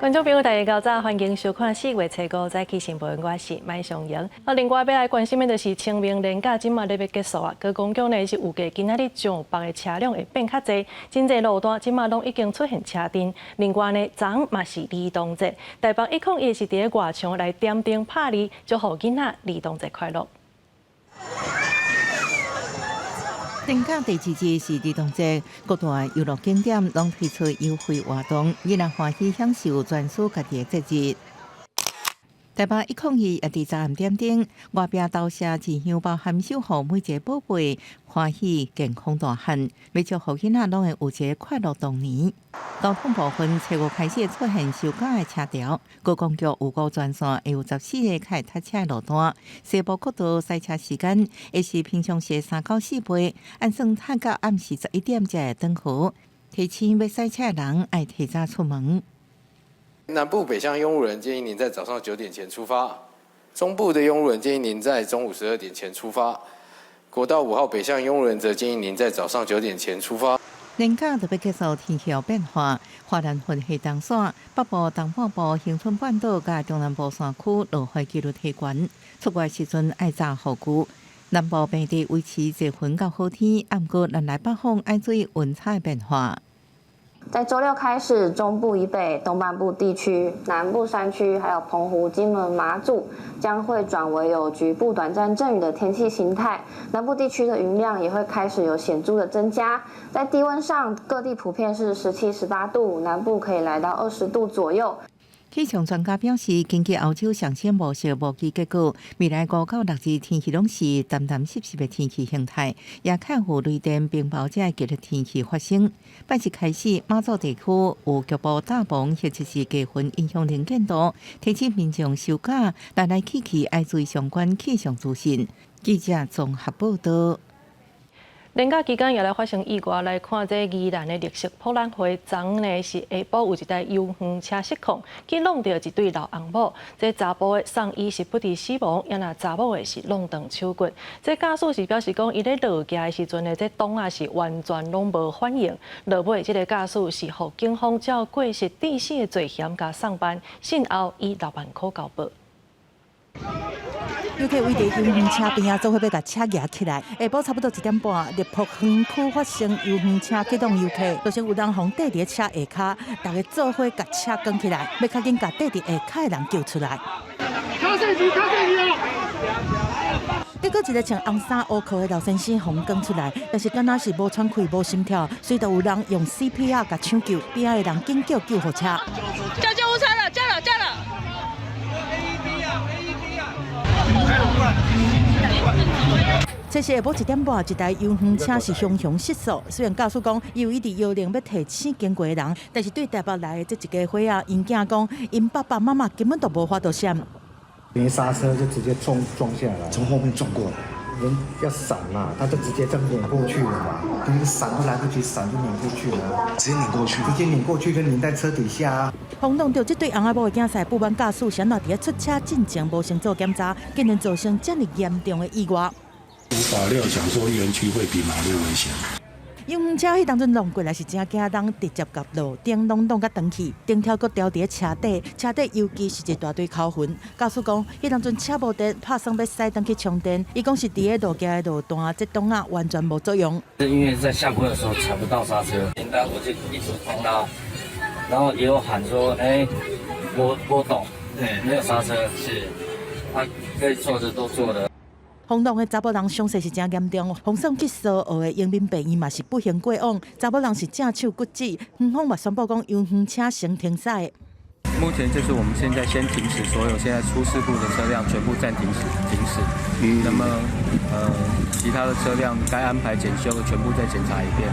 觀眾朋友，大家較早，歡迎收看四月初五早起新聞，我是麥尚瑩。啊，另外欲來關心的就是清明連假這馬咧欲結束啊，高公局呢是預計今仔日上北的車輛會變較濟，真濟路段這馬攏已經出現車陣。另外呢，昨昏嘛是兒童節，台北101是佇咧外牆來點燈拍字，祝福囡仔兒童節快樂。連假第二日是兒童節，各大遊樂景點攏推出優惠活動，囡仔歡喜享受專屬家己的節日。台北102也佇昨暗點燈，外壁投射一香包含守護每一个寶貝歡喜健康大漢，欲祝福囡仔攏會有一个快樂童年。交通部分，初五開始出現收假的車潮，高公局預估全線會有14個較會塞車的路段，西部國道塞車時間會是平常時3到4倍，按算褪到暗時11點才會轉好。提醒欲駛車的人愛提早出門。南部北向用路人建議您在早上9點前出發，中部的用路人建議您在中午12點前出發，國道5號北向用路人則建議您在早上九點前出發。連假就欲結束，天氣變化，花蓮雲系東徙，北部、東半部、恆春半島佮中南部山區落雨幾率提懸，出外時陣愛紮雨具。南部平地維持濟雲到好天，毋過南來北風愛注意溫差的變化。在週六開始，中部以北、東半部地區、南部山區，還有澎湖、金門、馬祖，將會轉為有局部短暫陣雨的天氣形態。南部地區的雲量也會開始有顯著的增加。在低溫上，各地普遍是17、18度，南部可以來到20度左右。氣象專家表示，根據歐洲上新模式模擬結果，未來5到6日天氣攏是澹澹濕濕的天氣形態，也較有雷電、冰雹這個極端天氣發生。拜一開始，馬祖地區有局部大霧或者是低雲影響能見度，提醒民眾收假來來去去愛注意相關氣象資訊。記者綜合報道。連假期間也來發生意外，來看這宜蘭的綠色博覽會，昨昏呢是下晡有一台遊園車失控，去挵著一對老翁某。這查埔的送醫是不治死亡，抑若查某的是挵斷手骨。這駕駛是表示講，伊咧落轎的時陣呢，這擋仔是完全攏無反應。落尾這个駕駛是予警方照過失致死的罪嫌共送辦，訊後以6萬箍交保。遊客圍佇遊園車邊仔，做伙欲共車蜈起來。下晡差不多1點半，立璞園區發生遊園車去挵遊客，造成有人予綴佇車下跤，大家做伙共車扛起來，欲較緊共綴佇下跤的人救出來。卡射機，卡射機啊！結果一个穿紅衫烏褲的老先生予扛出來，但是敢若是無喘氣、無心跳，隨著有人用 CPR 共搶救，邊仔的人緊叫救護車。叫救護車了，叫了，叫了。 AED 啊，AED 啊！這是下晡1點半，一台遊園車是雄雄失速。雖然駕駛講伊有一直搖鈴欲提醒經過的人，但是對台北來的這一家伙仔，𪜶囝講，𪜶爸爸媽媽根本就無法度閃。沒剎車就直接衝撞下來，從後面撞過來，人要閃嘛，他就直接這樣碾過去了嘛，那個閃都來不及閃就碾過去了，直接碾過去，直接碾過去就碾在車底下。轟動著這對翁仔某的囝婿，不滿駕駛是按怎佇咧出車進前無先做檢查，竟然造成這麼嚴重的意外。無法料想說園區會比馬路危險。遊園車彼當陣挵過來是真驚人，直接共路頂攏挵甲斷去，燈條閣牢佇咧車底，車底尤其是一大堆口痕。駕駛講，彼當陣車無電，拍算欲駛轉去充電，伊講是佇咧路徛的路段，這擋仔完全無作用。因為在下坡的時候踩不到剎車，簡單我就一直狂拉，然後也有喊說，哎，我懂，對，沒有剎車，是，他該做的都做了。轟動的查某人傷勢是真嚴重，予送去蘇澳的榮民病院嘛是不幸過往。查某人是正手骨折，園方嘛宣布講遊園車先停駛。目前就是我們現在先停駛所有現在出事故的車輛，全部暫停停駛。那麼，其他的車輛該安排檢修的全部再檢查一遍。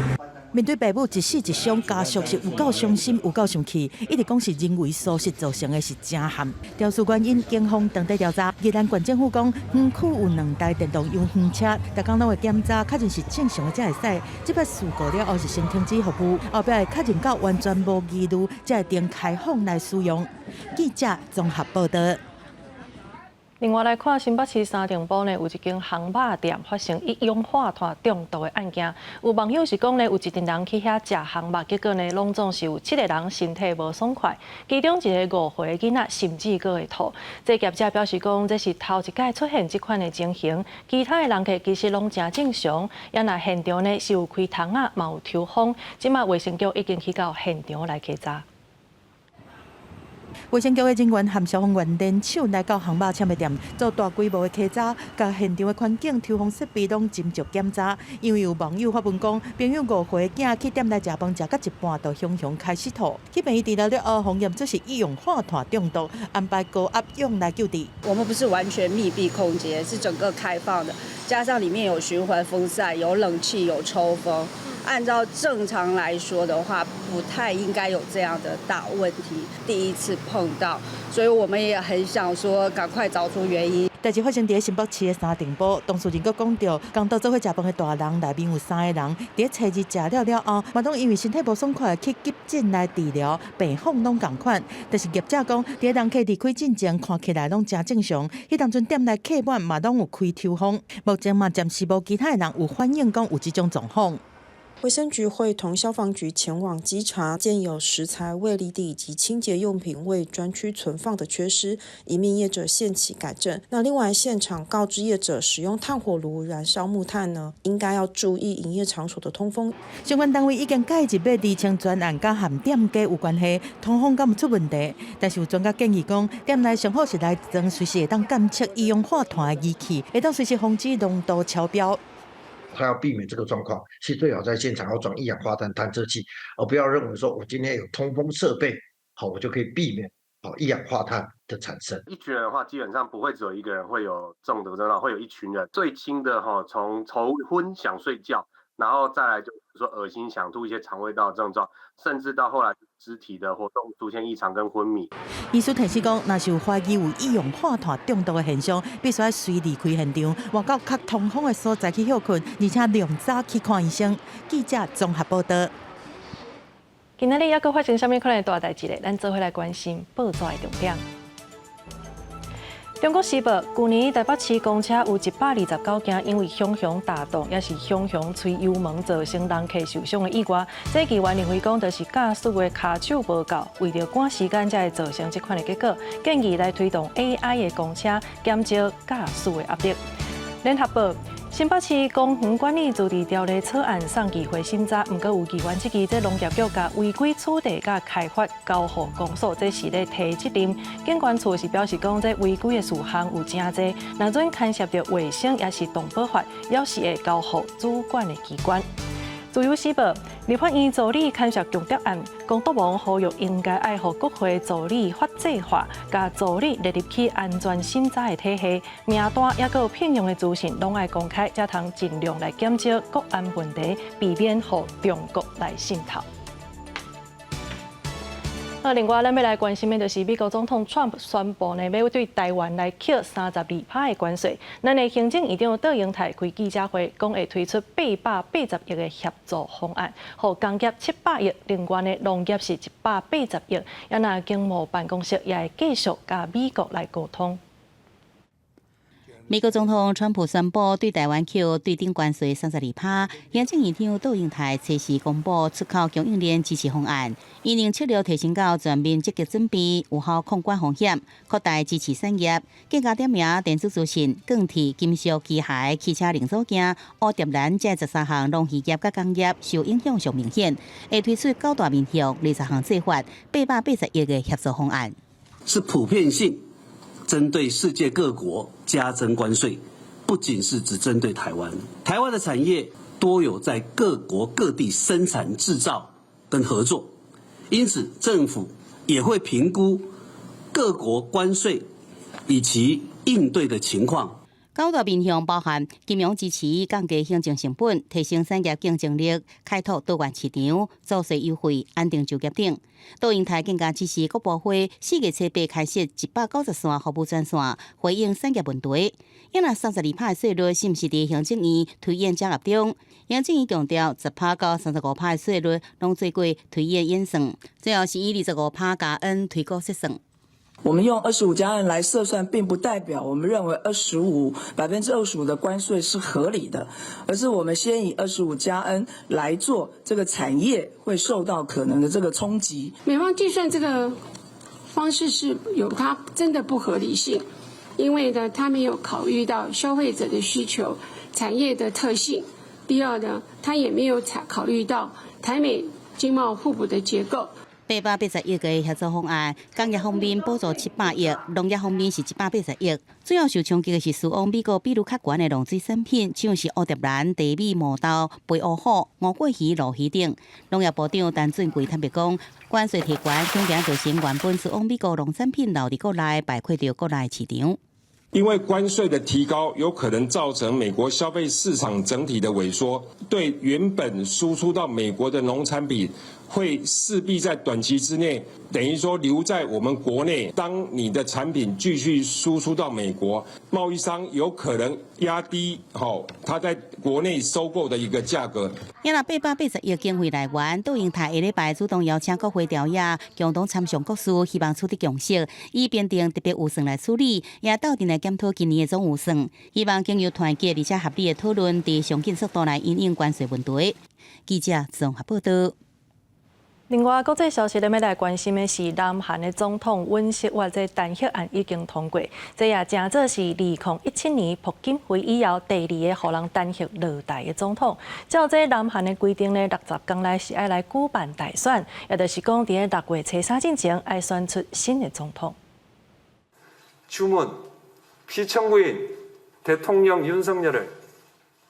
面對爸母一死一傷，家屬是有夠傷心，有夠生氣，一直講是人為疏失造成的，是真憾。調查原因，警方正佇調查。宜蘭縣政府講，園區有兩台電動遊園車，逐工攏會檢查，確認是正常的才會駛。這擺事故了後是先停止服務，後壁會確認到完全無疑慮，才會定開放來使用。記者綜合報道。另外來看新北市三重埔呢，有一間烘肉店發生一氧化碳中毒的案件。有網友是講呢，有一陣人去遐食烘肉，結果呢，攏總是有七個人身體無爽快，其中一個5歲的囡仔甚至閣會吐。這業者表示講，這是頭一擺出現這款的情形，其他的人客其實攏誠正常。也若現場呢是有開窗仔，嘛有抽風，這馬衛生局已經去到現場來稽查。衛生局的人員和消防員聯手來到烘肉攕的店做大規模的稽查，共現場的環境、抽風設備攏斟酌檢查。因為有網友發文講，朋友5歲囝去店內食飯，食到一半就雄雄開始吐，去病院治療了後，予驗出是一氧化碳中毒，安排高壓氧來救治。我們不是完全密閉空間，是整個開放的，加上裡面有循環風扇、有冷氣、有抽風。按照正常來說的話，不太應該有這樣的大問題。第一次碰到，所以我們也很想說，趕快找出原因。代誌發生佇新北市的三重埔，當事人閣講著，仝桌做伙食飯的大人內面有三个人，佇初二食了了後，嘛攏因為身體無爽快去急診來治療，病況攏仝款。但是業者講，佇人客離開進前，看起來攏誠正常。彼當陣店內客滿嘛攏有開抽風，目前嘛暫時無其他的人有反映講有這種狀況。衛生局會同消防局前往稽查，見有食材未離地以及清潔用品未專區存放的缺失，已命業者限期改正。那另外現場告知業者，使用炭火爐燃燒木炭呢，應該要注意營業場所的通風。相關單位已經介入欲釐清全案，佮和店家有關係，通風敢有出問題？但是有專家建議講，店內上好是來裝隨時會當監測一氧化碳的儀器，會當隨時防止濃度超標。他要避免這個狀況，是最好在現場要裝一氧化碳探測器，而不要認為說我今天有通風設備，好，我就可以避免好一氧化碳的產生。一群人的話，基本上不會只有一個人會有中毒症狀，會有一群人。最輕的哈，從頭昏想睡覺，然後再來就是說噁心想吐一些腸胃道症狀，甚至到後來肢體的活動出現異常跟昏迷。醫師提醒講，若是有懷疑有一氧化碳中毒的現象，必須愛隨離開現場，換到較通風的所在去歇睏，而且量早去看醫生。記者綜合報道。今仔日猶閣發生啥物款的大代誌咧？咱做伙來關心報紙的重點。中國時報，舊年台北市公車有129件因為熊熊踏動，抑是熊熊催油門造成人客受傷的意外。這議員認為講，就是駕駛的跤手無夠，為著趕時間才會造成這款的結果。建議來推動 AI 的公車，減少駕駛的壓力。聯合報，新北市公園管理自治條例草案送議會審查，毋過有議員質疑，這農業局共違規取地佮開發交予公所，這是咧推責任。景觀處是表示講，這違規的事項有誠濟，若準牽涉著衛生抑是動保法，猶是會交予主管的機關。自由時報，立法院助理牽涉強奪案，公督盟呼籲應該愛予國會助理法制化，共助理列入去安全審查的體系，名單抑閣有聘用的資訊攏愛公開，才通盡量來減少國安問題，避免予中國來滲透。啊，另外，咱欲來關心的就是美國總統川普宣布呢，欲對台灣來課32%的關稅。咱的行政院長卓榮泰開記者會，講會推出880億的協助方案，予工業700億，另外呢農業是180億。啊若經貿辦公室也會繼續佮美國來溝通。美國總統川普宣布對台灣課對等關稅32%，行政院長卓榮泰隨時公布出口供應鏈支持方案，因應策略提升到全面積極準備，有效控管風險，擴大支持產業，更加點名電子資訊、鋼鐵、金屬、機械、汽車零組件、烏蝶蘭這13項農漁業佮工業受影響上明顯，會推出九大面向20項做法，880億的協助方案，是普遍性。針對世界各國加徵關稅，不僅是只針對台灣。台灣的產業多有在各國各地生產製造跟合作，因此政府也會評估各國關稅以及應對的情況。九大面向包含金融支持、降低行政成本、提升產業競爭力、開拓多元市場、租稅優惠、安定就業等。卓榮泰更加指示國部會4月初8開設193服務專線，回應產業問題。因為32%的稅率是毋是佇行政院推演整合中？行政院強調，10%到35%的稅率攏做過推演演算，最後是以25%加 N 推估測算。我們用25+N 來設算，並不代表我們認為25% 的關稅是合理的，而是我們先以25+N 來做這個產業會受到可能的這個衝擊。美方計算這個方式是有它真的不合理性，因為呢，他沒有考慮到消費者的需求、產業的特性。第二呢，他也沒有考慮到台美經貿互補的結構。 880億个合作方案，工業方面補助700億，農業方面是180億。主要受衝擊的是輸往美國比率較懸的農水產品，像是蝴蝶蘭、茶米、毛豆、肥烏虎、吳桂魚、鱸魚等。農業部長陳俊貴坦白講，關稅提懸，恐驚造成原本輸往美國農產品留佇國內，敗虧著國內市場。因為關稅的提高，有可能造成美國消費市場整體的萎縮，對原本輸出到美國的農產品，會勢必在短期之內，等於說留在我們國內。當你的產品繼續輸出到美國，貿易商有可能壓低吼他在國內收購的一個價格。也若880億經費來源，杜英泰下禮拜主動邀請國會朝野共同參詳國事，希望取得共識，以編定特別預算來處理，也鬥陣來檢討今年的總預算，希望經由團結而且合理的討論，佇上緊速度來因應關稅問題。記者綜合報道。另外，國際消息咧，欲來關心的是，南韓的總統尹錫悅這彈劾案已經通過，這也成做是2017年朴槿惠以後第二個予人彈劾落台的總統。照這南韓的規定呢，60天內是愛來舉辦大選，也就是講，佇咧6月初3進前愛選出新的總統。 주문 피청구인 대통령 윤석열을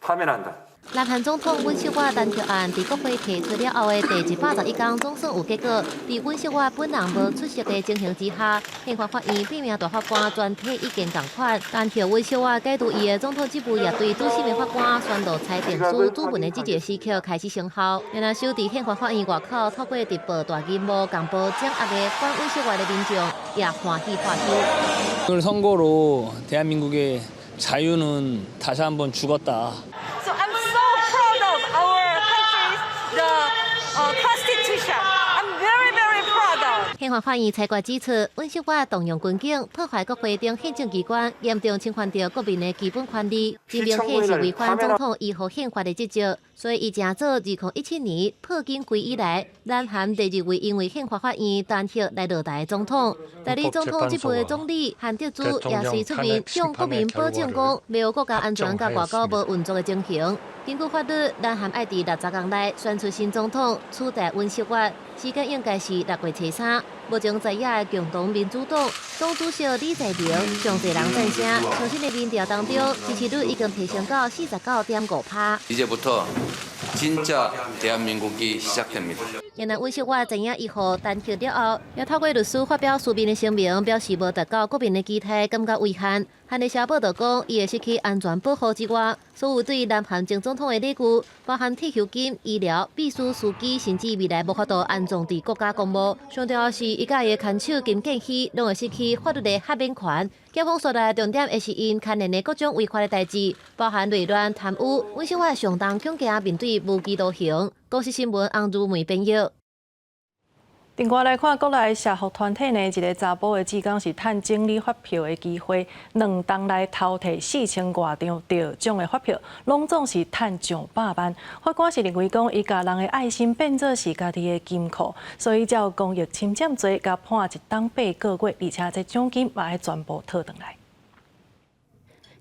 파면한다。 南韓總統尹錫悅彈劾案佇國會提出了後的第111天總算有結果。佇尹錫悅本人無出席的情形之下，憲法法院聘命大法官全體意見仝款，彈劾尹錫悅解除伊的總統職務，也對主審的法官宣讀裁定書主文的這個時刻開始生效。然後守佇憲法法院外口透過直播大螢幕公布掌握的反尹錫悅的民眾也歡喜發出。 오늘 선거로 대한민국의 자유는 다시 한번 죽었다. So I'm so proud of our country's the constitution. I'm very very proud of. 憲法法院裁決指出，尹錫悅動用軍警破壞國會等憲政機關，嚴重侵犯著國民的基本權利，真明顯是違反總統依照憲法的職責，所以伊成做2017年朴槿惠以來，南韓第二位因為憲法法院彈劾來落台的總統。代理總統職務的總理韓德洙也隨出面向國民保證講，袂予國家安全佮外交無運作的情形。根據法律，南韓愛佇60天內選出新總統，取代尹錫悅，時間應該是6月初3。目前在野的共同民主黨黨主席李在明上濟人贊聲，最新的民調當中，支持率已經提升到49.5%。 이제부터 진짜 대한민국이 시작됩니다. 然而，尹錫悅知影伊予彈劾了後，也透過律師發表書面的聲明，表示無達到國民的期待，感覺遺憾。韓聯社報導講，伊會失去安全保護之外，所有對南韓前總統的禮遇，包含退休金、醫療、秘書、司機，甚至未來無法度安葬佇國家公墓。上重要是，伊佮伊的牽手金建希攏會失去法律的豁免權。檢方所來重點會是𪜶牽連的各種違法的代誌，包含內亂、貪污。尹錫悅上當恐驚面對無期徒刑。公視新聞洪如梅編譯。另外來看，國內社福團體呢，一个查埔的志工是趁整理發票的機會，2冬內偷提4000外張得獎的發票，攏總是趁上百萬。法官是認為講，伊共人的愛心變做是家己的金庫，所以才有公益侵佔罪，共判1冬8個月，而且這獎金嘛愛全部討轉來。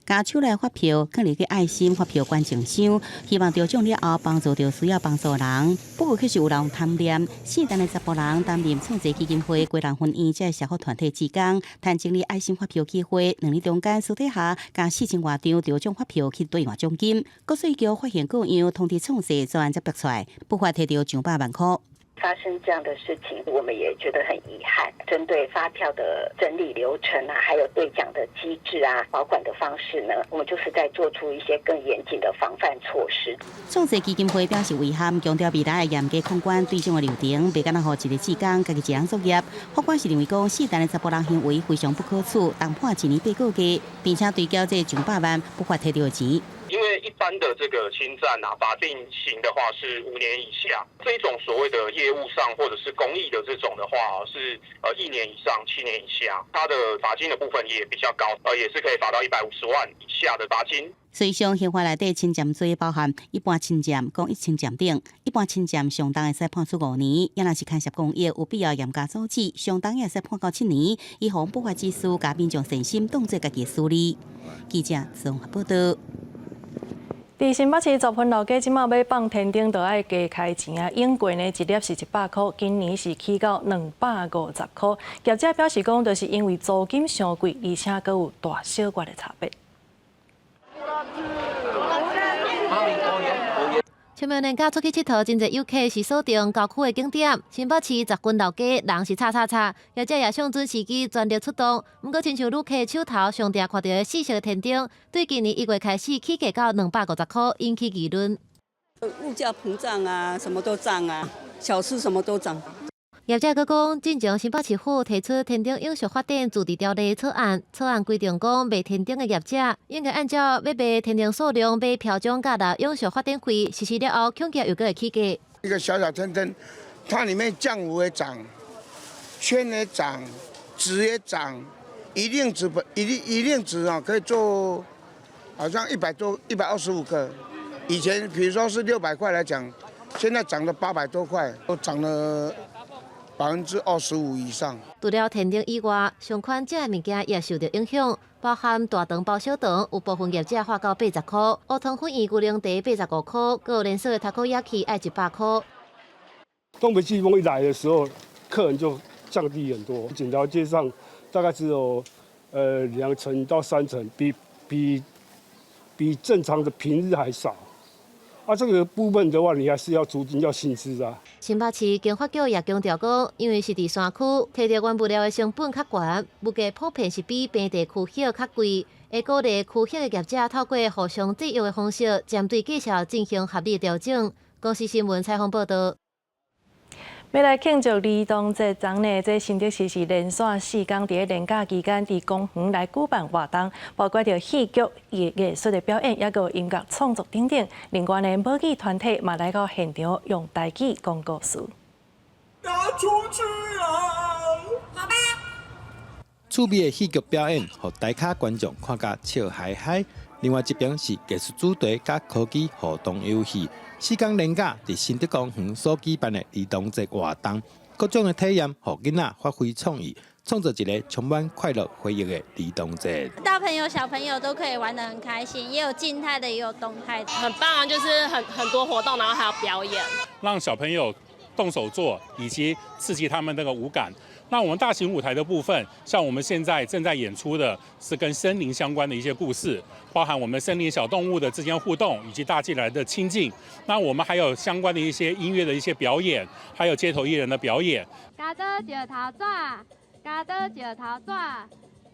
共手內發票，囥入去愛心發票捐贈箱，希望得獎了後幫助著需要幫助的人。不過，卻是有人貪念，姓陳的查埔人擔任創濟基金會基隆分院這个社福團體志工，趁整理愛心發票機會，兩日中間私底下共4000外張得獎發票去兌換獎金。國稅局發現過樣，通知創濟專案才逼出來，不法提著上百萬箍。發生這樣的事情，我們也覺得很遺憾。針對發票的整理流程啊，還有兌獎的機制啊，保管的方式呢，我們就是在做出一些更嚴謹的防範措施。創濟基金會表示遺憾，強調未來會嚴格控管兌獎的流程，袂干焦予一个志工家己一人作業。法官是認為講，姓陳的查埔人行為非常不可取，當判1年8個月，並且追繳這上百萬不法提著的錢。因為一般的這個侵佔啊，法定刑的話是5年以下，這種所謂的業務上或者是公益的這種的話，是1年以上7年以下，它的罰金的部分也比較高，也是可以罰到150萬以下的罰金。隨上刑法內底侵佔罪包含一般侵佔、公益侵佔等。一般侵佔上重會使判處5年，抑若是牽涉公益，有必要嚴加阻止，上重也會使判到7年。以防不法之事，共民眾善心當做家己的處理。記者綜合報道。佇新北市十分老街，這馬欲放天燈，就愛加開錢啊！永過呢一粒是100箍，今年是起到250箍。業者表示講，就是因為租金傷貴，而且閣有大小月的差別。春暝連假出去𨑨迌，真濟遊客是鎖定郊區的景點。新北市十分老街人是吵吵吵，業者也上準時機全力出動。毋過，親像旅客手頭上定看著的四色天燈，對今年1月開始起價到250箍，引起議論。物價膨脹啊，什麼都漲啊，小吃什麼都漲。業者閣講，進前新北市府提出天燈永續發展自治條例草案，草案規定講，賣天燈的業者應該按照欲賣天燈數量買票種佮納永續發展費，實施了後，恐驚又閣會起價。一個小小天燈，它裡面漿糊也漲，圈也漲，紙也漲，一令紙本一令一令紙啊，可以做，好像100多125個。以前比如說是600塊來講，現在漲了800多塊，都漲了25%以上。除了天燈以外，相款食的物件也受著影響，包含大腸包小腸，有部分業者喊到80箍；烏湯粉圓牛奶茶85箍，閣有連鎖的 Takoyaki 愛100箍。東北季風一來的時候，客人就降低很多。整條街上大概只有2成到3成，比正常的平日還少。啊，這個部分的話，你還是要租金、要薪資啊。新北市經發局也強調講，因為是佇山區，提著原物料的成本較懸，物價普遍是比平地區域較貴。會鼓勵區域的業者透過互相制約的方式，針對價數進行合理調整。公視新聞採訪報導。欲來慶祝兒童節，昨呢，這新竹市是連續4天佇咧連假期間，佇公園來舉辦活動，包括著戲劇、藝術的表演，抑閣有音樂創作等等。另外呢，母語團體嘛來到現場，用台語講故事。拿出去啊！寶貝。趣味的戲劇表演，予大卡觀眾看甲笑嗨嗨。另外一邊是藝術主題佮科技互動遊戲。4天連假，佇新竹公園所舉辦的兒童節活動，各種的體驗，予囡仔發揮創意，創造一個充滿快樂回憶的兒童節。大朋友、小朋友都可以玩得很開心，也有靜態的，也有動態的，很棒啊！就是很多活動，然後還有表演，讓小朋友動手做，以及刺激他們那個五感。那我們大型舞台的部分，像我們現在正在演出的是跟森林相關的一些故事，包含我們森林小動物的之間互動，以及大自然的親近。那我們還有相關的一些音樂的一些表演，還有街頭藝人的表演。剪刀石頭紙，剪刀石頭紙，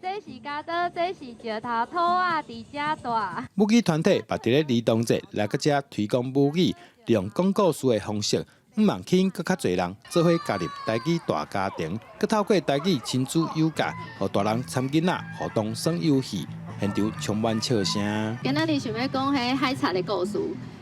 這是剪刀，這是石頭，兔仔佇遮蹛。母語團體嘛佇咧兒童節來閣遮推廣母語，利用講故事的方式。向望吸引閣較濟人做伙加入台語大家庭，閣透過台語親子有教，予大人參囡仔互動耍遊戲，現場充滿笑聲。今仔日想欲講彼海賊的故事，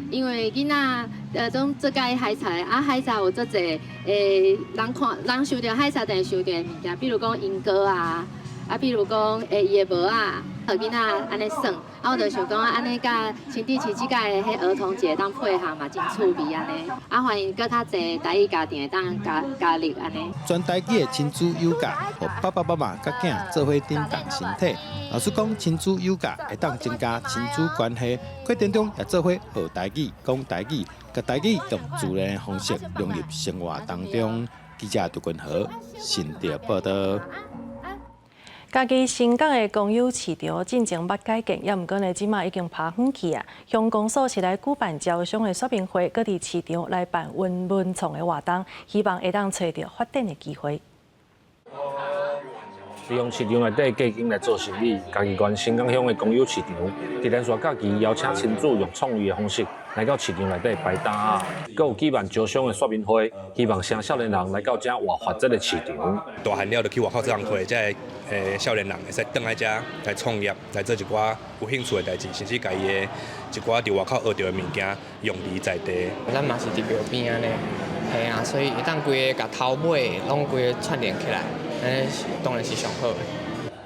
因為囡仔攏足佮意海賊，啊海賊有足濟人看人想著海賊，就會想著的物件，比如講鸚哥啊，啊比如講伊的帽仔，予囡仔按呢耍，啊我就想講按呢佮新竹市這屆的彼兒童節當配合嘛，真趣味按呢，啊歡迎閣較濟台語家庭會當加入按呢。全台語的親子有教，予爸爸媽媽佮囝做伙振動身體。老師講，親子有教會當增加親子關係，過程中也做伙學台語、講台語，共台語用自然的方式融入生活當中。記者杜君豪新竹報導。家己新港的公有市場進前捌改建，抑毋過呢，這馬已經拍遠去啊。鄉公所是來舉辦招商的說明會，閣佇市場來辦文創的活動，希望會當揣著發展的機會。利用市場內底隔間來做生意，嘉義縣新港鄉的公有市場，佇連續假期邀請親子用創意的方式來到市場內底擺檔仔，閣有舉辦招商的說明會，希望青少年人來到遮活發這个市場。大漢了就去外口做工課，這个少年人會使轉來遮來創業，來做一寡有興趣的代誌，甚至共伊的一寡佇外口學著的物件用佇在地。咱嘛是佇廟邊按呢，嘿啊，所以會當規个共頭尾攏規个串聯起來，按呢當然是上好的。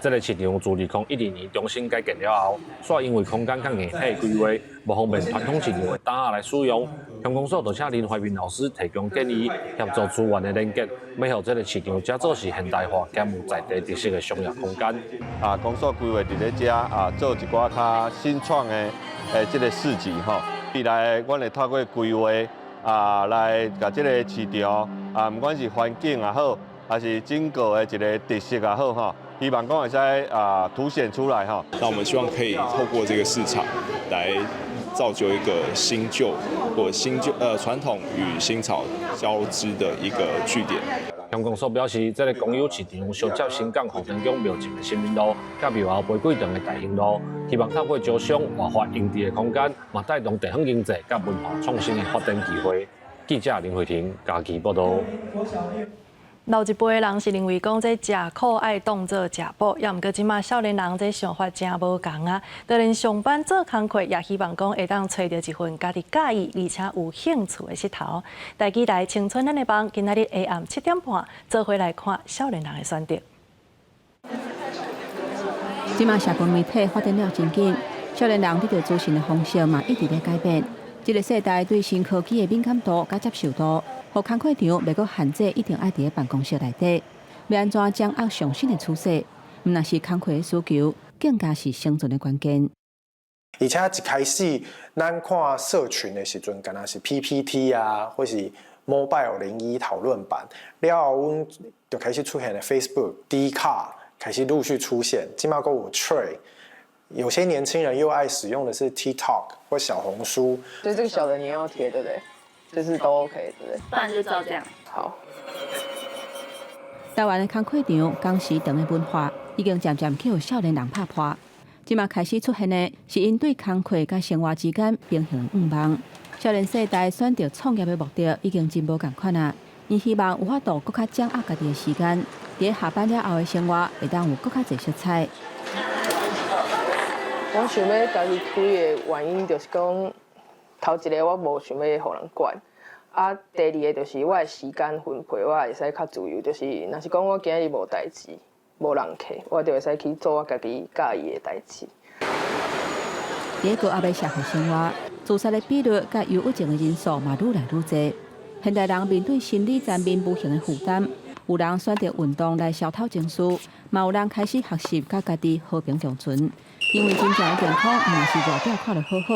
這个市場自2012年重新改建了後，煞因為空間佮硬體規劃無方便傳統市場的檔仔來使用，鄉公所就請林懷民老師提供建議，協助資源的連結，欲予這个市場遮做是現代化兼有在地特色的商業空間。啊，公所規劃佇咧遮啊，做一寡較新創的這个市集吼。未來阮會透過規劃啊，來共這个市場啊，毋管是環境也好，還是整個的一个特色也好吼。希望講會使啊凸顯出來哈。那我們希望可以透過這個市場來造就一個新舊或新舊傳統與新潮交織的一個據點。鄉公所表示，這个公有市場相接新港福田宮廟前的新民路，佮廟後玫瑰場的大興路，希望透過招商活化閒置的空間，嘛帶動地方經濟佮文化創新的發展機會。記者林慧婷嘉義報導。老一輩人是認為講這食苦愛當做食補，也毋過這馬少年人這想法誠無仝啊。就連上班做工課，也希望講會當揣著一份家己佮意而且有興趣的穡頭。大期待青春咱的夢，今仔日下暗7點半，做伙來看少年人的選擇。這馬社群媒體發展了真緊，少年人得著資訊的方式嘛一直咧改變。這个世代對新科技的敏感度佮接受度，予工課場袂閣限制一定愛佇咧辦公室內底，欲按怎掌握上新的趨勢，毋但是工課的需求，更加是生存的關鍵。而且一開始咱看社群的時陣，敢若是 PPT 啊，或是 Mobile 01討論版，了後阮就開始出現了 Facebook、Dcard 開始陸續出現，這馬閣有 Threads。有些年輕人又愛使用的是 TikTok 或小紅書。所以這個小的你要貼，對不對？就是都 OK，對不對？不然就照這樣。好。台灣的工課場、工時長的文化，已經漸漸去予少年人拍破。這馬開始出現的是𪜶對工課佮生活之間平衡的願望。少年世代選擇創業的目的已經真無仝款啊！𪜶希望有法度閣較掌握家己的時間，佇下班了後的生活會當有閣較濟色彩。我想欲家己開的原因就是講，頭一个我無想欲予人管，啊，第二个就是我的時間分配我會使較自由，就是若是講我今日無代誌、無人客，我就會使去做我家己佮意的代誌。佇高壓的社會生活，自殺的比率佮憂鬱症的人數嘛愈來愈濟。現代人面對心理層面無形的負擔，有人選擇運動來消透情緒，嘛有人開始學習佮家己和平共存。因為真正的健康，毋但是外表看著好好，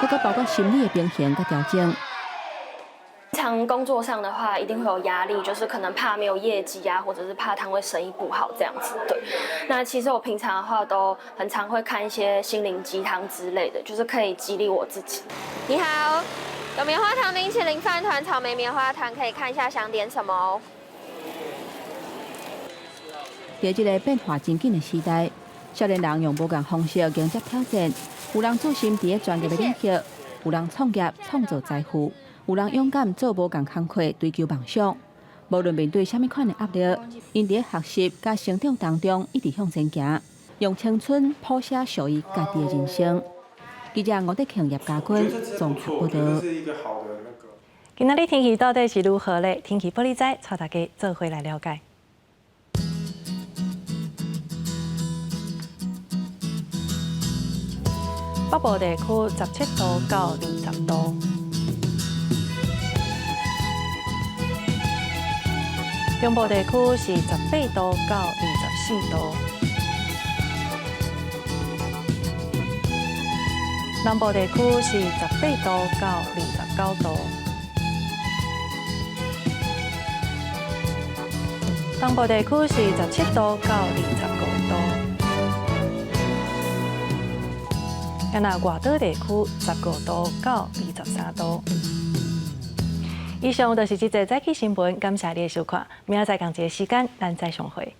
閣閣包括心理的平衡佮調整。常工作上的話，一定會有壓力，就是可能怕沒有業績啊，或者是怕攤位生意不好這樣子。對，那其實我平常的話，都很常會看一些心靈雞湯之類的，就是可以激勵我自己。你好，有棉花糖冰淇淋飯糰、草莓棉花糖，可以看一下想點什麼哦。佇這个變化真緊的時代，少年人用無仝方式迎接挑戰。有人專心佇咧專業的領域，有人創業創造財富，有人勇敢做無仝工課追求夢想。無論面對啥物款的壓力，𪜶佇咧學習佮成長當中一直向前行，用青春譜寫屬於家己的人生。記者吳德慶、葉家軍綜合報導。今仔日天氣到底是如何咧？天氣玻璃仔，帶大家做伙來了解。北部地區17度到20度，中部地區是18度到24度，南部地區是18度到29度，東部地區是17度到25度。啊，若外島地區15度到23度。以上就是這節早起新聞，感謝你的收看，明仔載仝一个時間，咱再相會。